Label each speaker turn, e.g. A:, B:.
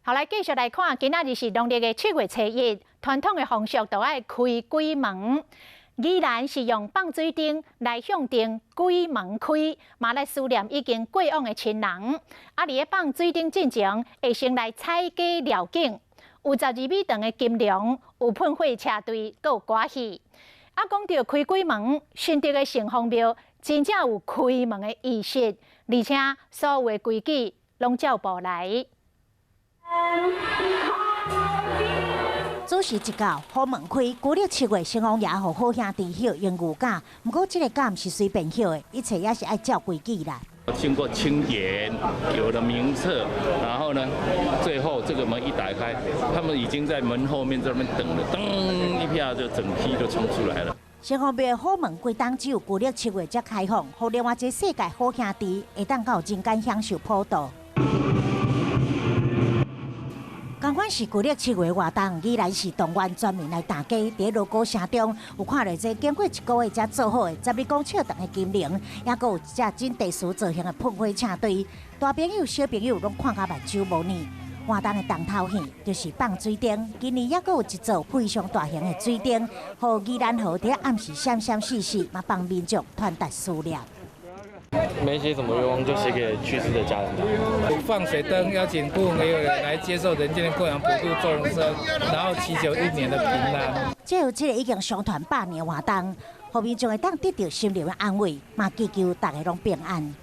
A: 好，來繼續來看，今仔日是農曆的7月初一，傳統的風俗都愛開鬼門。宜蘭是用放水燈來象徵鬼門開，嘛來思念已經過往的親人。啊，佇咧放水燈進前，會先來採雞寮景，有12米長的金龍，有噴火車隊，閣有歌戲。啊，講著開鬼門，新竹的城隍廟真正有開門的儀式，而且所有的規矩攏照步來。
B: 準時一到，虎門開，舊曆7月城隍爺予好兄弟歇榮譽假。毋過這個假毋是隨便歇的，一切也是愛照規矩來。
C: 經過清點，有了名冊，然後呢，最後這個門一打開，他們已經在門後面這邊等了，噔一下就整批就衝出來了。
B: 城隍廟虎門規冬只有舊曆七月才開放，予另外一個世界好兄弟會當到人間享受普渡。仝款是舊曆七月活動，宜蘭市動員全民來打雞。佇鑼鼓聲中，有看著這經過一個月才做好的12公尺長的金龍，抑閣有一隻真特殊造型的噴火車隊，大朋友小朋友攏看甲目睭無耳。活動的重頭戲就是放水燈，今年抑閣有一座非常大型的水燈，予宜蘭河佇暗時閃閃爍爍，嘛幫民眾傳達思念。
D: 沒寫什麼願望，就寫給去世的家人。
E: 放水燈，邀請孤魂野鬼來接受人間的供養，普度眾生，然後祈求一年的平安。
B: 這有這個已經相傳百年活動，予民眾會當得著心靈的安慰，嘛祈求逐家攏平安。